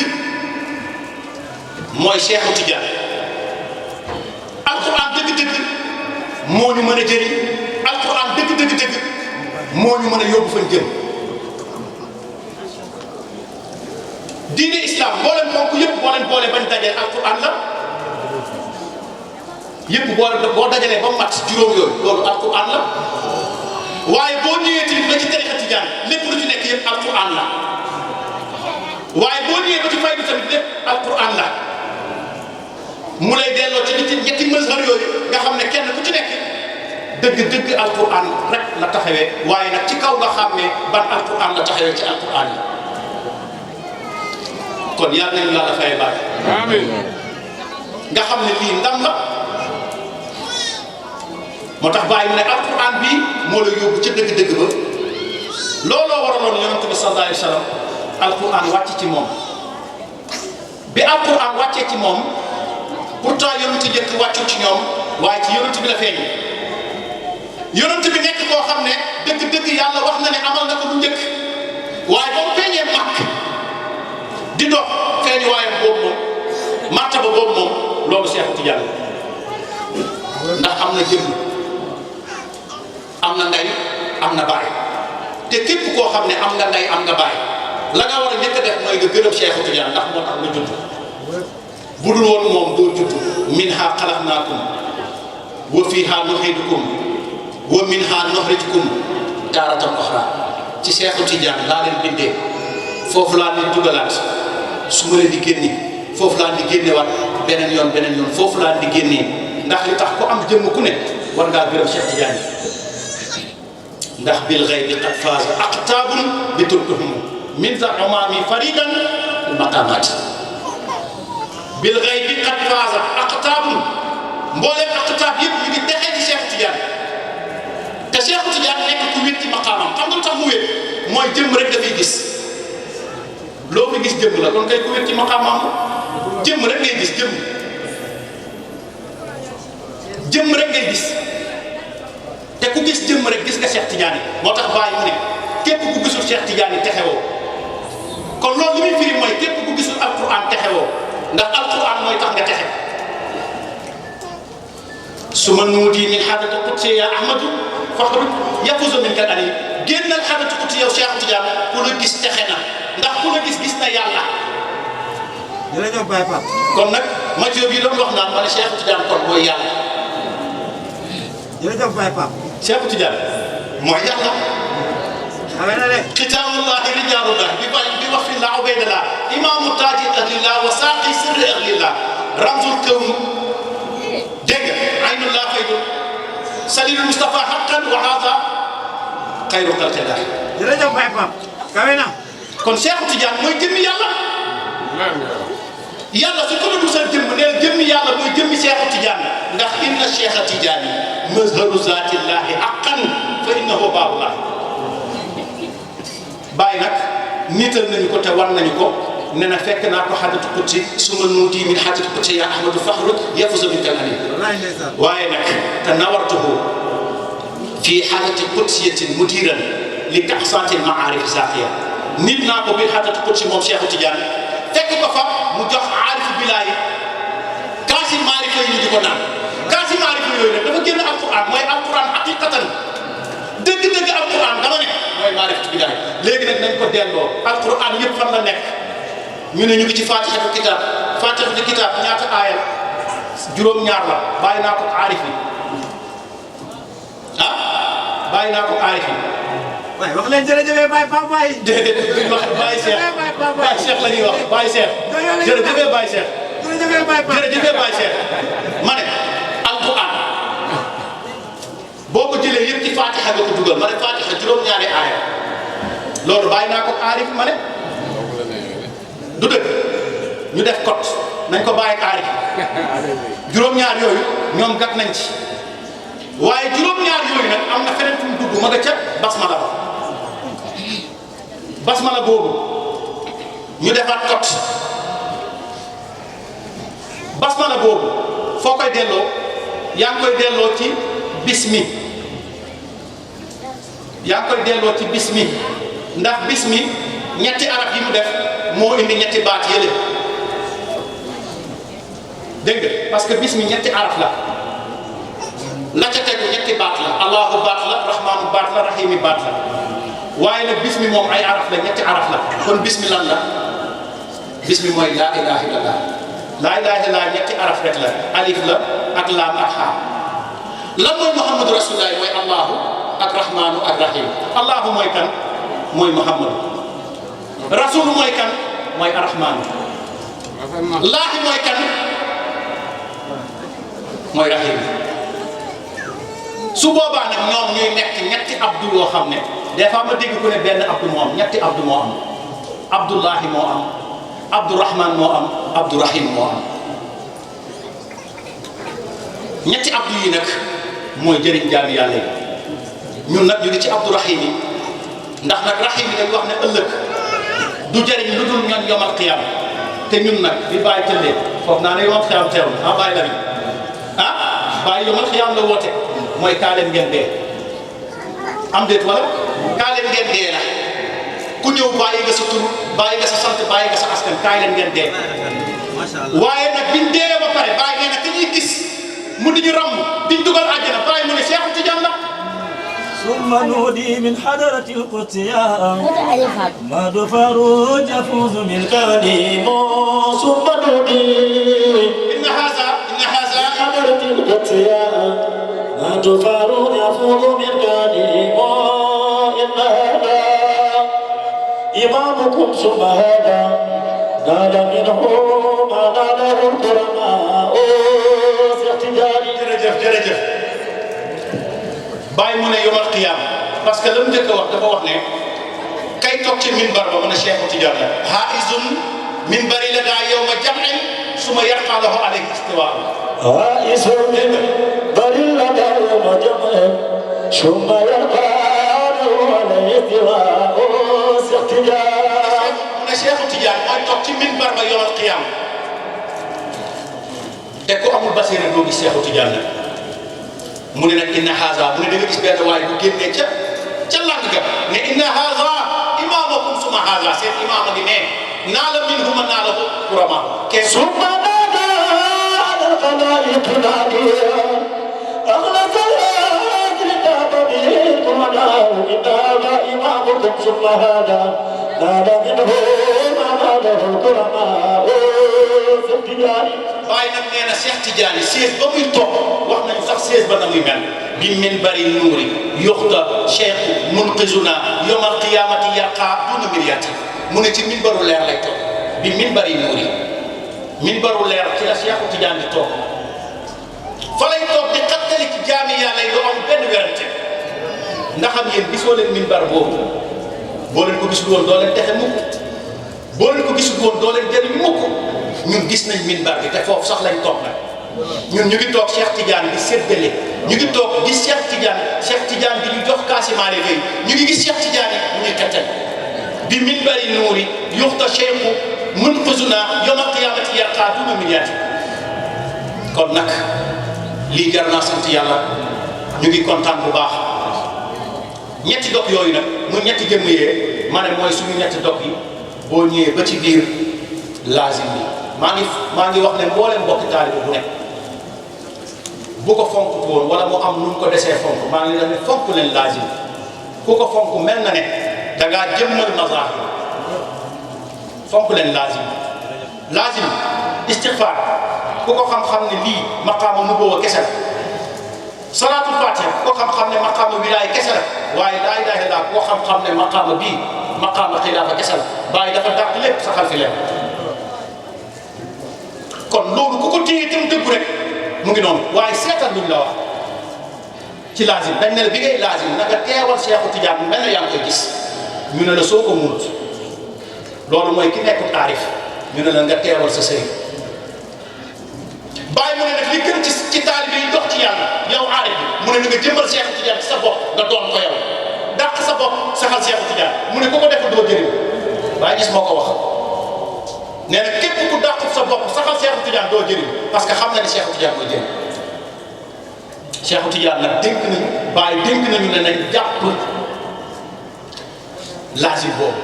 mooy Cheikh Tidiane alquran dëgg-dëgg moo ñu mën a jëriñ alquran dëgg moo ñu mën a yóbbu fañ jëm diine islam boo leen bokk yëpp boo leen boole bañ dajale alquran la yëpp boo dajalee ba mat juróom yooyu loolu alquran la waaye boo ñëwee tamit ba ci tarixa tijaan lépp lu ci nekk yëpp alquran la waaye boo ñëwee ba ci faydu tamit lépp alquran la mu lay delloo ci ñetti mazhar yooyu nga xam ne kenn ku ci nekk dëgg alquran rek la taxawee waaye nag ci kaw nga xam ne ban alquran la taxawee ci alquran yi kon yàlla nañu la fay Baye amiin nga xam ne lii ndam la moo tax Baye mu ne alquran bii moo la yóbbu ca dëgg-dëgg ba looloo waraloon yonent bi sallallahu alayhi wa sallam alquran wàcc ci moom bi alquran wàccee ci moom pourtant yonent jëkk wàccul ci ñoom waaye ci yonent bi la feeñ yonent bi nekk koo xam ne dëgg-dëgg yàlla wax na ne amal na ko bu njëkk waaye ba mu feeñee màkk di dox feeñu waayam boobu moom martaba boobu moom loolu Cheikh Tidiane ndax am na jëmm am na ndey am na baay te képp koo xam ne am nga ndey am nga baay la nga war a njëkk a def mooy nga gërëm Cheikh Tidiane ndax moo tax nga judd bu dul woon moom doo judd minha xalaqnaakum wa fiha nu'iidukum wa minha nuxrijukum taaratan uxraa ci Cheikh Tidiane laa leen bindee foofu laa leen dugalaat su ma leen di génne foofu laa di génnewaat beneen yoon foofu laa di génnee ndax li tax ku am jëmm ku ne war ngaa gërëm Cheikh Tidiane ndax bil ghaybi qad faaza aqtaabun bi turkihim min za umaami faridan maqaamaati bil ghaybi qad faaza aqtaabun mbooleem aqtaab yëpp ñu ngi texee ci Cheikh Tidiane te Cheikh Tidiane nekk ku wét ci maqaamam xam nga lu tax mu wét mooy jëmm rek dafay gis loo fi gis jëmm la kon kay ku wét ci maqaamam jëmm rek ngay gis jëmm rek ngay gis te ku gis jëmm rek gis nga Cheikh Tidiane moo tax Baye mu ne képp ku gisul Cheikh Tidiane texewoo kon loolu li muy firi mooy képp ku gisul alquran texewoo ndax alquran mooy tax nga texe su ma nuudi min xaadati qudsi ya ahmadu faxru yafuzu min kal ali génnal xaadati qudsi yow Cheikh Tidiane ku la gis texe na ndax ku la gis na yàlla jërëjëf Baye Pape kon nag Mathieu bi doon wax naan ma ne Cheikh Tidiane kon mooy yàlla jërëjëf Baye Pape Cheikh Tidiane mooy yàlla xamee na de kitaabullahi rijaalullah bi wax fi la ubaydallah imaamu taaji ahlillah wa saaqi sirri ahlillah ramzul kawn dégg nga aynullah faydul salilul Mustafa haqqan wa haza xayru xalqillah jërëjëf Baye Pape kawe na kon Cheikh Tidiane mooy jëmmi yàlla yàlla su ko dul sa jëmm neel jëmmi yàlla mooy jëmmi Cheikh Tidiane ndax inna Cheikh Tidiane mazharu zaatillahi haqqan fa innahu baabullah Baye nag niital nañu ko te wan nañu ko ne na fekk naa ko xadatu qudsi suma nuuti min xadatu qudsi ya ahmadu faxru yafuzu min kalali waaye nag te nawartuhu fi xadati qudsiyatin mudiran li taxsaatil maarif zaaqiya nit naa ko bi xadatu qudsi moom Cheikh Tidiane fekk ko fa mu jox aarifu bilaay kaasi maarifa yi ñu di ko naan kaasi maarifa yooyu nag dafa génn alquran mooy alquran haqiqatan dëgg-dëgg alquran dama ne mooy maarifatu bilaay léegi nag nañ ko delloo alquran yëpp fan la nekk ñu ne ñu ngi ci fatihatul kitab fatihatul kitab ñaata aaya juróom-ñaar la bàyyi naa ko aarif yi bàyyi naa ko aarif yi waaye wax leen jërëjëf Baye Pape Baye déedéet duñ wax Baye Cheikh Baye Cheikh la ñuy wax Baye Cheikh jërëjëf Baye Cheikh jërëjëf Baye Pape jërëjëf Baye Cheikh ma ne alquran boo ko jëlee yëpp ci fatiha nga ko dugal ma ne fatiha juróom-ñaari aaya loolu bàyyi naa ko aarif ma ne du dëgg ñu def code nañ ko bàyyi aarif juróom-ñaar yooyu ñoom gàtt nañ ci waaye juróom-ñaar yooyu nag am na feneen fu mu dugg ma nga ca basmala ba basmala boobu ñu defaat kot basmala boobu foo koy delloo yaa ngi koy delloo ci bismi yaa ngi koy delloo ci bismi ndax bismi ñetti araf yi mu def moo indi ñetti baat yële dégg nga parce que bismi ñetti araf la la ca tegu ñetti baat la allahu baat la rahmaanu baat la rahimi baat la waaye nag bismi moom ay araf la ñetti araf la kon bismi lan la bismi mooy laa ilaha illallah laa ilaha illallah ñetti araf rek la alif la ak laam ak xaam lan mooy muhammadu rasulullah mooy allahu ak rahmaanu ak rahim allahu mooy kan mooy muhammadu rasulu mooy kan mooy arrahmaanu laahi mooy kan mooy rahim su boobaa nag ñoom ñuy nekk ñetti abdu yoo xam ne des fois ma dégg ku ne benn abdu moo am ñetti abdu moo am abdullahi moo am abdurahman moo am abdurahim moo am ñetti abdu yi nag mooy jëriñ jaami yàlla yi ñun nag ñu ngi ci abdurahim yi ndax nag rahim yi dañ wax ne ëllëg du jëriñ lu dul ñoom yomal xiyam te ñun nag bi bàyyi tëddee foog naa ne yomal xiyam teew na ah bàyyi la bi ah bàyyi yomal xiyam la woote mooy kaa leen ngeen dee am déet wala kaa leen ngeen dee la ku ñëw bàyyi nga sa tur bàyyi nga sa sant bàyyi nga sa askan kaay leen ngeen dee waaye nag biñ dee ba pare bàyyi nee na ka ñuy gis mu di ñu ràmm diñ dugal àjjana bàyyi mu ne Cheikh Tidiane la ثم نودي من حضرة القدس يا ما فاروج يفوز من كريم ثم نودي إن هذا حضرة القدس يا ما فاروج يفوز من كريم إن هذا إمامكم ثم هذا نال منه ما ناله الكرماء سيحتجاني jërëjëf bàyyi mu ne yomal qiyaam parce que la mu njëkk a wax dafa wax ne kay toog ci minbar ba mu ne Cheikh Tidiane la haizun minbari la daa yawma jam'in suma yarqa lahu alayhi istiwa haizun minbari la daa yawma jam'in suma yarqa lahu alayhi istiwa Cheikh Tidiane mu ne Cheikh Tidiane mooy toog ci minbar ba yomal qiyaam te ku amul basira doo gis Cheikh Tidiane la mu ne nag inna haza mu ne da nga gis benn waay bu génnee ca làng ga ne inna haza imaamakum suma haza seen imaama gi ne naa la min huma naa la ko kurama kenn suma nada ala alxalaiq naadiya axla salaat litaba bil kumanaw inna haza imaamakum suma haza naa la min huma naa la ko kurama Baye nag nee na Cheikh Tidiane sées ba muy toog wax nañu sax sées ba na muy mel bi min bari nuuri yuxta Cheikh munqizuna yawmal qiyamati yarqa duna miryati mu ne ci minbaru leer lay toog bi min bari nuuri minbaru leer ci la Cheikh Tidiane di toog fa lay toog di xattali ci jaami yàlla yi doo am benn werante ndax xam ngeen gisoo leen minbar boobu boo leen ko gisul woon doo leen texe mukk boo leen ko gisul woon doo leen jëriñ mukk ñun gis nañ minbar bi te foofu sax lañ toog nag ñun ñu ngi toog Cheikh Tidiane di séddale ñu ngi toog gis Cheikh Tidiane di ñu jox kaasimaale fay ñu ngi gis Cheikh Tidiane mu ñuy kattan bi minbari nuuri yuxta cheikhu munqizuna yawma qiyamati yarqa duna miryati kon nag lii jar naa sant yàlla ñu ngi kontaan bu baax ñetti dog yooyu nag mu ñetti jëmm yee ma ne mooy suñu ñetti dog yi boo ñëwee ba ci biir laazim bi maa ngi wax ne mbooleem mbokki taalibe bu nekk bu ko fonk woon wala mu am nu mu ko desee fonk maa ngi leen ne fonk leen laazim ku ko fonk mel na ne da ngaa jëmmal mazahir fonk leen laazim istighfar ku ko xam-xam ne lii maqaama nubuwa kese la salaatul fatiha ku ko xam-xam ne maqaama wilaaya kese la waaye laa ilaaha illallaah ku ko xam-xam ne maqaama bii maqaama xilaafa kese la bàyyi dafa dàq lépp saxal fi leen kon loolu ku ko téye tam dëggu rek mu ngi noonu waaye seetal luñ la wax ci laazim dañ ne la bi ngay laazim naka teewal Cheikh Tidiane mel na yaa ngi koy gis ñu ne la soo ko munut loolu mooy ki nekk taarif ñu ne la nga teewal sa sëriñ Baye mu ne nag li gën ci taalibe yi dox ci yàlla yow aarif bi mu ne na nga jëmbal Cheikh Tidiane ci sa bopp nga doon ko yow dàq sa bopp saxal Cheikh Tidiane mu ne ku ko defal doo jëriñ Baye gis moo ko wax nee na képp ku dàq sa bopp saxal Cheikh Tidiane doo jëriñ parce que xam na ni Cheikh Tidiane mooy jëriñ Cheikh Tidiane nag dénk nañu Baye dénk nañu ne nañ jàpp laazim boobu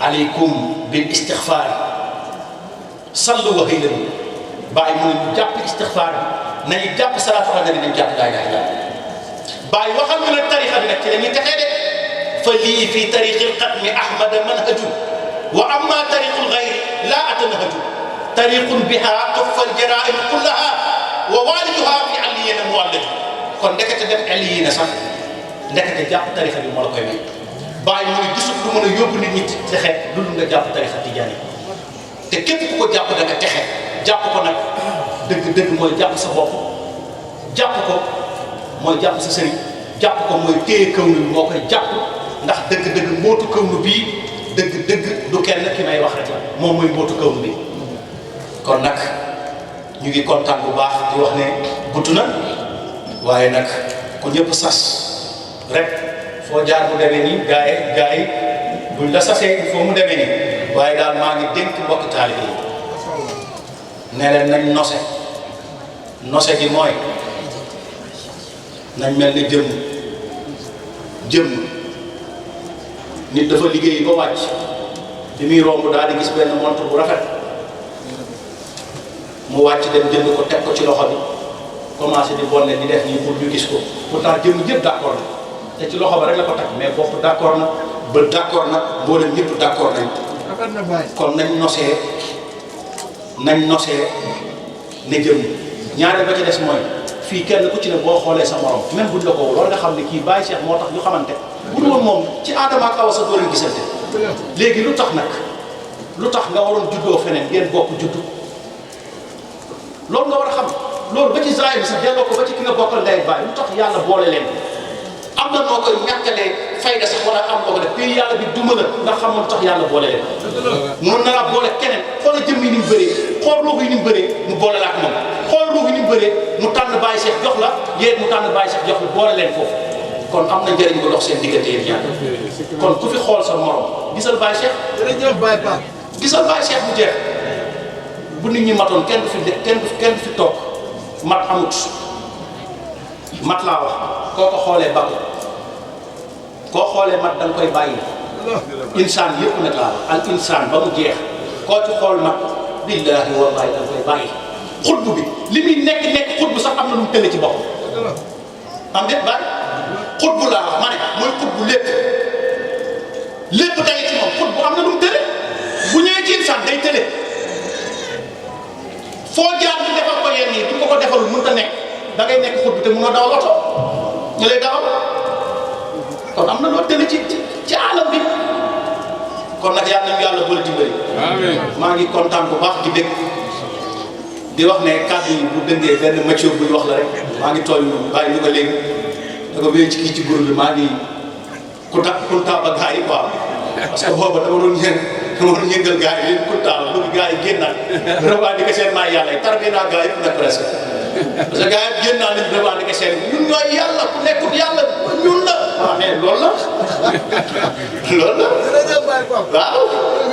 aleykum bil istixfaar sallu wa haylalu Baye mu ne ñu jàpp istixfaar bi nañu jàpp salaatu ala nabi nañu jàpp laa ilaaha illallaah Baye waxal ñu ne tarixa bi nag ci la ñuy texee de fa lii fii tariqil xatmi ahmada manhajun wa amma tariqul gayri laa atanahaju tariqun biha tuffal jaraa'im kullaha wa waaliduha fi aliyina muwalladu kon ndekete dem aliyina sax ndekete jàpp tarixa bi moo la koy may Baye mu ne gisul lu mën a yóbbu nit ñi texe dul nga jàpp tarixa tijaani te képp ku ko jàpp da nga texe jàpp ko nag dëgg-dëgg mooy jàpp sa bopp jàpp ko mooy jàpp sa sëriñ jàpp ko mooy téye kawnu bi moo koy jàpp ndax dëgg-dëgg mbootu kawnu bii dëgg-dëgg du kenn ki may wax rek la moom mooy mbootu kawnu bi kon nag ñu ngi kontaan bu baax di wax ne gudd na waaye nag ku ñëpp sas rek foo jaar bu demee nii gaa yi buñ la sasee il faut mu demee nii waaye daal maa ngi dénk mbokki taalibe yi ne leen nañ nose gi mooy nañ mel ni jëmm nit dafa liggéey ba wàcc bi muy romb daal di gis benn montre bu rafet mu wàcc dem jënd ko teg ko ci loxo bi commencé di bonne di def nii pour ñu gis ko pourtant jëmm jëpp d'accord na te ci loxo ba rek la ko teg mais bopp d'accord na bët d'accord na mboolem ñëpp d'accord nañ kon nañ nosee ne jëmm ñaareel ba ci des mooy fii kenn ku ci ne boo xoolee sa morom même buñ la ko loolu nga xam ne kii Baye Cheikh moo tax ñu xamante bu dul woon moom ci Adama ak Awa sa doo leen gisante léegi lu tax nga waroon juddoo feneen ngeen bokk juddu loolu nga war a xam loolu ba ci zaay bi sax delloo ko ba ci ki nga bokkal ndey ak baay lu tax yàlla boole leen am na noo koy ñàkkalee fayda sax wala am noo ko def puis yàlla bi duma la ndax xam nga lu tax yàlla boole leen mun na laa boole keneen xoola jëm yi ni mu bëree xool ruux yi ni mu bëree mu boole la ak moom xool ruux yi ni mu bëree mu tànn Baye Cheikh jox la yéen mu tànn Baye Cheikh jox la boole leen foofu kon am na njëriñ bu dox seen diggante yéen ñaar kon ku fi xool sa morom gisal Baye Cheikh jërëjëf Baye Pape gisal Baye Cheikh mu jeex bu nit ñi matoon kenn du fi toog mat amut mat laa wax koo ko xoolee bakk koo xoolee mat da nga koy bàyyi insaan yëpp nag laa wax al insaan ba mu jeex koo ci xool mat billaahi wallaahi da nga koy bàyyi xutbu bi li muy nekk xutbu sax am na lu mu tële ci bopp am déet bàyyi xutbu laa wax ma ne mooy xutbu lépp day ci moom xutbu am na lu mu tële bu ñëwee ci insaan day tële foo jaar ñu defal ko yenn yi bu ko defalul mënut a nekk da ngay nekk xutbu te mënoo dawal oto ñu lay dawal kon am na loo tële ci alam bi kon nag yàlla nañu yàlla boole dimbali. amiin maa ngi kontaan bu baax di bég di wax ne kàddu yi bu dëngee benn mature buy wax la rek maa ngi tooñ bàyyi ñu ko léegi da ko wéy ci kii ci groupe bi maa ngi kunta ba gars yi quoi parce que booba dama doon yëngal gars yi léegi kunta la bëgg gars yi génnaat revendiqué seen maa yàlla yi tarbie naa gars yëpp nag presque parce que gars yi génnaa nañ revendiqué seen ñun ñooy yàlla ku nekkul yàlla ñun la ah mais loolu la waaw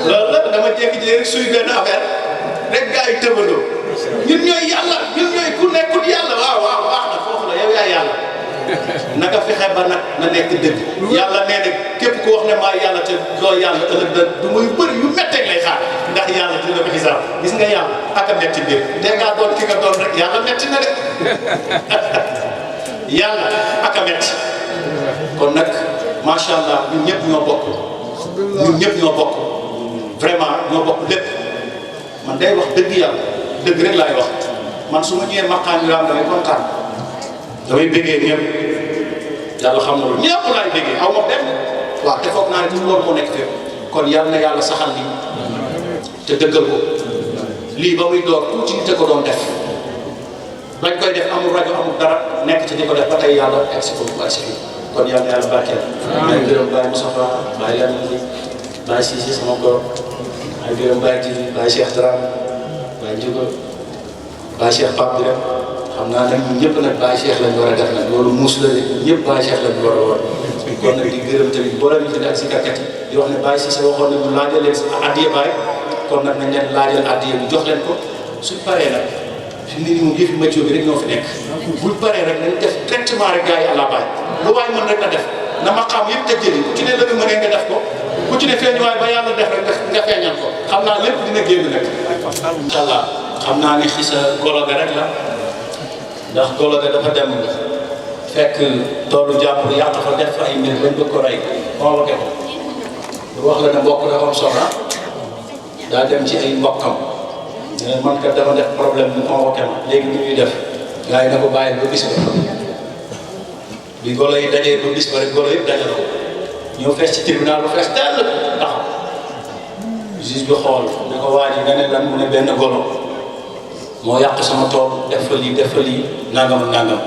loolu la dama jékki-jékki rek suy benn affaire rek gars yi tëbandoo ñun ñooy yàlla ñun ñooy ku nekkul yàlla waaw baax na foofu la yow yaa yàlla naka fexe ba nag na nekk dëgg yàlla nee na képp ku wax ne maa yàlla te doo yàlla ëllëg da du muy bëri yu méttee lay xaar ndax yàlla dina ko xisaab gis nga yàlla ak a metti mbir te ngaa doon ki nga doon rek yàlla metti na de yàlla ak a metti kon nag macha allah ñun ñëpp ñoo bokk vraiment ñoo bokk lépp man day wax dëgg yàlla dëgg rek laay wax man su ma ñëwee Maqama Ibrahima damay kontaan damay bëggee ñëpp yàlla xam na loolu ñëpp laay bëggee aw ma benn waaw te foog naa ne loolu moo nekk fépp kon yàlla na yàlla saxal lii te dëggal ko lii ba muy door tuuti nit a ko doon def bañ koy def amul rajo amul dara nekk ci di ko def ba tey yàlla egsi ko bu egsi kon yàlla na yàlla barkeel. maa ngi gërëm Baye Moustapha Baye Lamine Baye Cissé sama góor maa ngi gërëm Baye Djibi Baye Cheikh Dramé Baye Djigo Baye Cheikh Pape bi rek xam naa nag ñun ñëpp nag Baye Cheikh lañ war a def nag loolu muus la de ñëpp Baye Cheikh lañ war a war kon nag di gërëm tamit boolem yi ak si kàkkat yi di wax ne Baye Cissé waxoon na ñu laajal leen addiya Baye kon nag nañ leen laajal addiya bi jox leen ko suñ paree nag fi mu ne nii moom yëfi météo bi rek ñoo fi nekk buñ paree rek nañ def directement rek gars yi àlla Baye lu waay mën rek na def na maqaam yëpp te jëli ku ci ne la nga mënee nga def ko ku ci ne feeñuwaay ba yàlla def rek nga feeñal ko xam naa lépp dina génn nag incha allah xam naa ni xisa golo ga rek la ndax golo ga dafa dem fekk toolu jàmbur yàq fa def fa ay mbir bañ bëgg ko rey convoqué ko lu wax la ne mbokk dafa am soxna daa dem ci ay mbokkam ne man kat dama def problème mu convoqué ma léegi nu ñuy def gars yi na ko bàyyi ba bis ba bi golo yi dajee ba bis ba rek golo yëpp dajaloo ñëw fees ci tribunal bu fees dell taxaw juge bi xool ne ko waa ji nga ne lan mu ne benn golo moo yàq sama tool def fa lii nangam ak nangam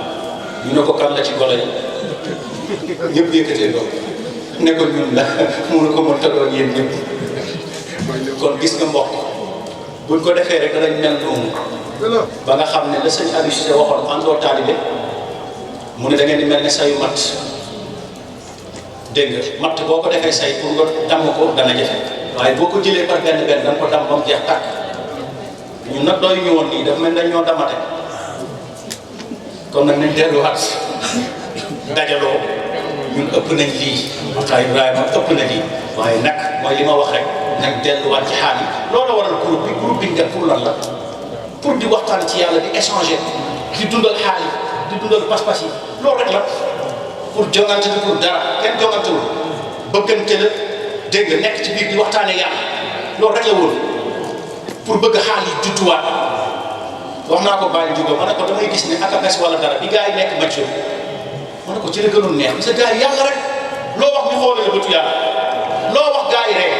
ñu ne ko kan la ci golo yi ñëpp yëkkatee ko ne ko ñun la mënu ko mën taloon yéen ñëpp kon gis nga mbokk buñ ko defee rek danañ mel noonu ba nga xam ne la sëñ Aliou Cissé waxoon àndoo talibé mu ne da ngeen di mel ne sayu matt dégg nga matt boo ko defee say pour nga damm ko dana jafe waaye boo ko jëlee par benn da nga ko damm ba mu jeex tàkk ñun nag doy ñu woon nii dafa mel ne dañ ñoo damate kon nag nañ delluwaat dajaloo ñun ëpp nañ lii Maqama Ibrahima ëpp na lii waaye nag mooy li ma wax rek nañ delluwaat ci xaal yi loolu waral groupe bi ñu def pour lan la pour di waxtaan ci yàlla di échanger di dundal xaal yi di dundal pas-pas yi loolu rek la pour jongante bi pour dara kenn jongantewul bëggante la dégg nga nekk ci biir di waxtaanee yàlla loolu rek la woon pour bëgg xaal yi judduwaat wax naa ko Baye Ndiouga ma ne ko damay gis ne ak a mes wala dara bi gars yi nekk mature ma ne ko ci la gënoon neex parce que gars yi yàlla rek loo wax ñu xoolee la bëtu yàlla loo wax gars yi rek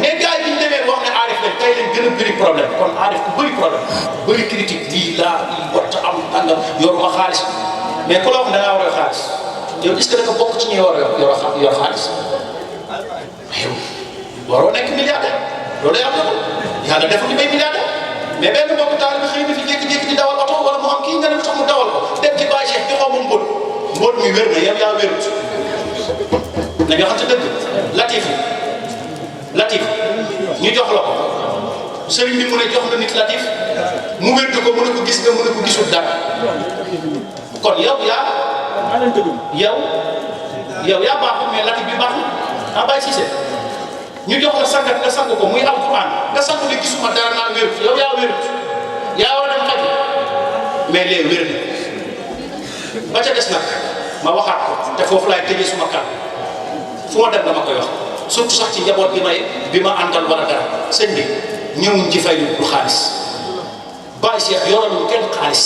mais gars yi bi ñu demee wax ne aarif lañ tey lañ gën a bëri problème kon aarif ku bëri problème bëri critique lii laa lii warta am nangam yoruma xaalis mais ku la wax da ngaa war a xaalis yow est-ce que da nga bokk ci ñuy war a yor xaalis yow waroo nekk milliardaire loolu yàlla na ko yàlla deful ñu bay milliardaire mais benn mbokk taal bi xëy na fi jékki-jékki di dawal oto wala mu am kii nga ne lu tax mu dawal ko dem ci Baye Cheikh joxoo ma mbóot mi wér na yow yaa wérut nañoo xam ci dëgg latif ñu jox la ko sëriñ bi mu ne jox na nit latif mu wér ko mu ne ko gis nga mu ne ko gisul dara kon yow yaa baaxul mais latif bi baaxul ah Baye Cissé ñu jox la sangat nga sang ko muy alquran nga sang ne gisuma dara naa wérut yow yaa wérut yaa war a dem faj mais léegi wér na ba ca des nag ma waxaat ko te foofu laay tëjee suma kàddu fu ma dem dama koy wax surtout sax ci njaboot bi ma àndal wala dara sëñ bi ñëwuñ ci fay lu xaalis Baye Cheikh yoraluñ kenn xaalis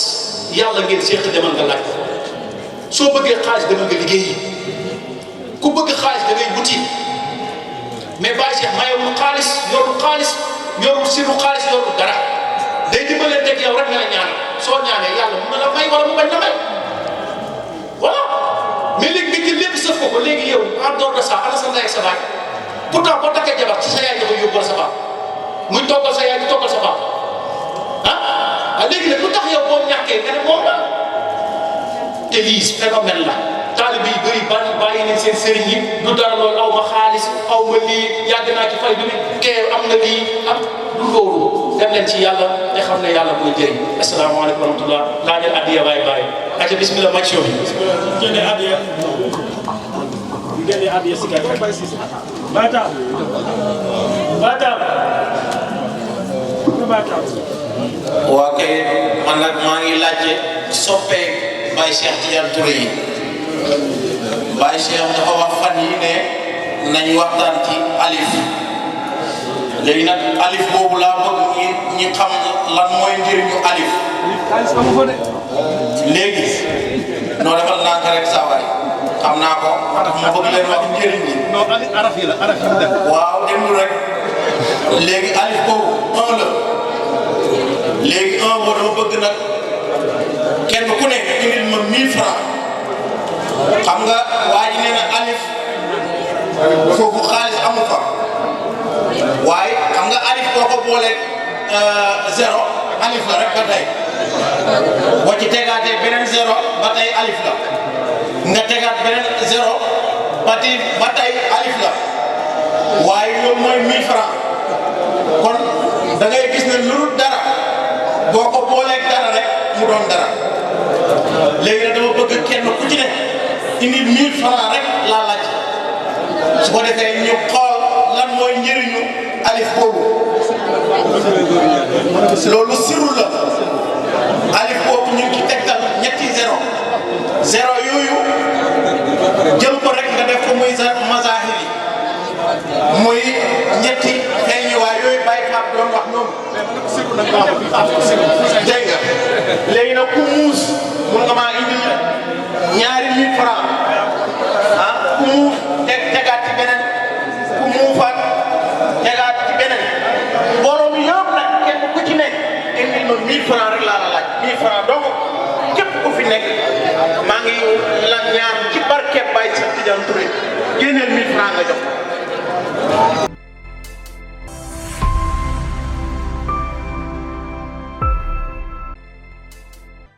yàlla ngeen Cheikh demal nga laaj ko soo bëggee xaalis demal nga liggéeyi ku bëgg xaalis da ngay wuti mais Baye Cheikh mayewul xaalis yorul siru xaalis yorul dara day dimbalee teg yow rek nga la ñaanal soo ñaanee yàlla mu la may wala mu bañ la may voilà mais léegi nga jël lépp sëf ko léegi yow en dehors de ça ana sa ndey ak sa baay pourtant boo takkee jabar ci sa yaay nga koy yóbbal sa baab muy toggal sa yaay di toggal sa baab ah léegi nag lu tax yow boo ñàkkee nga ne moom la te lii phénomène la taalibe yi bëri bàyyi nañ seen sëriñ yi du dara loolu aw ma xaalis aw ma lii yàgg naa ci fay du kee am na lii am du loolu dem leen ci yàlla te xam ne yàlla mooy jëriñ asalaamaaleykum wa rahmatulah laajal addiya Baye aca bismillah macho bi génne addiya si kay bata waa kay man nag maa ngi laajte soppee Baye Cheikh Tidiane Touré yi Baye Cheikh dafa wax fan yi ne nañ waxtaan ci alif léegi nag alif boobu laa bëgg ñi xam lan mooy njëriñu alif léegi noo defal naa ko rek saa waay xam naa ko ma tax ma bëgg leen wax njëriñ li non araf yi la waaw déglu rek léegi alif boobu 1 la léegi 1 boobu dama bëgg nag kenn ku ne indil ma 1000 francs xam nga waa ji nee na alif foofu xaalis amu fa waaye xam nga alif boo ko boolee 0 alif la rek ba tey boo ci tegaatee beneen 0 ba tey alif la nga tegaat beneen 0 ba tey alif la waaye loolu mooy 1000 francs kon da ngay gis ne lu dul dara boo ko booleeg dara rek mu doon dara léegi nag dama bëgg kenn ku ci ne indi 1000 francs rek laa laaj su ko defee ñu xool lan mooy njëriñu alif boobu loolu siru la alif boobu ñu ngi ci tegtal ñetti 0 yooyu jël ko rek nga def ko muy mazahir yi muy ñetti feeñuwaay yooyu Baye Pape doon wax noonu dégg nga léegi nag ku muus mun nga maa indil ñaari 1000 francs ku muuf tegaat ci beneen ku muufaat tegaat ci beneen borom yëpp nag kenn ku ci nekk indil ma 1000 francs rek laa la laaj 1000 francs donc képp ku fi nekk maa ngi